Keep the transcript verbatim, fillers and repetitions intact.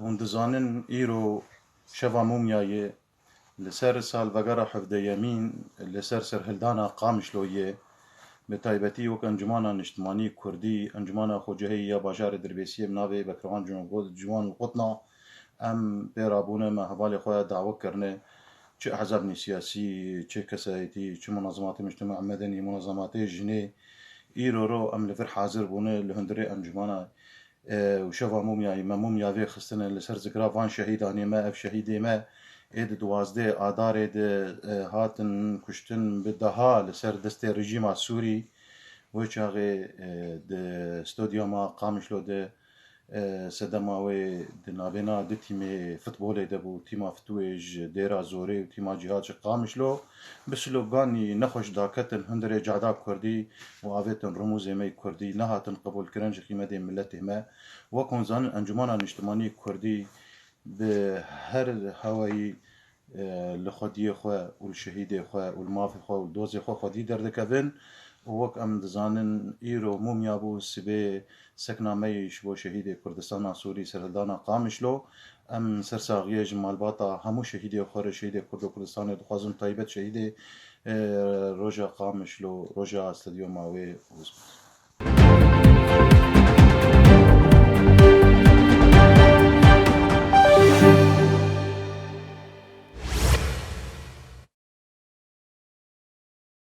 Hûn dizanin îro şeva mûmya ye. Li ser salvegera hevdeyemîn, li ser serhildana Qamişlo ye. Bi taybetî wek Encûmana Niştimanî Kurdî, Encûmana Xwecihî ya Bajarê Dirbêsiyê bi navê Bekirwan Ciwan Qutna, em pê rabûne me hevalê xwe dawet kirine, çi ehzabnî siyasî, çi kesayetî, çi munazematê mujtema medenî, munazematê jinê, îro ro em li vir hazir bûne li hundirê encûmana, e, û şeva mûmyayî me mûmya vê xistine li ser zikra van şehîdanê me, ev şehîdê me ê di duwazdeh Adarê de, e, hatin kuştin bi deha li ser destê rejîma Sûrî. Wê çaxê, e, di stodyoma Qamişlo de, e, sedema wê di navbêna du tîmê futbolê de bû, tîma Fitûyê ji Dêra Zorê û tîma Cîha ji Qamişlo. Bi sloganî nexweş daketin hundirê cada kurdî û avêtin rumûzê me yê kurdî nehatin qebûlkirin ji qîmetê miletê me. Wek hûn zanin Encûmana Niştimanî Kurdî bi her hewayî, e, li xwediyê xwe û li şehîdê xwe û li mafê xwe û li dozê xwe xwedî derdikevin û wek em dizanin îro mûmya bû, sibê sekna me yî ji bo şehîdê Kurdistana Sûrî, serhildana Qamişlo. Em sersaxiyê ji malbata hemû şehîdê xwe re, şehîdê Kurd û Kurdistanê dixwazin, taybet şehîdê, e, roja Qamişlo, roja stediyoma wê û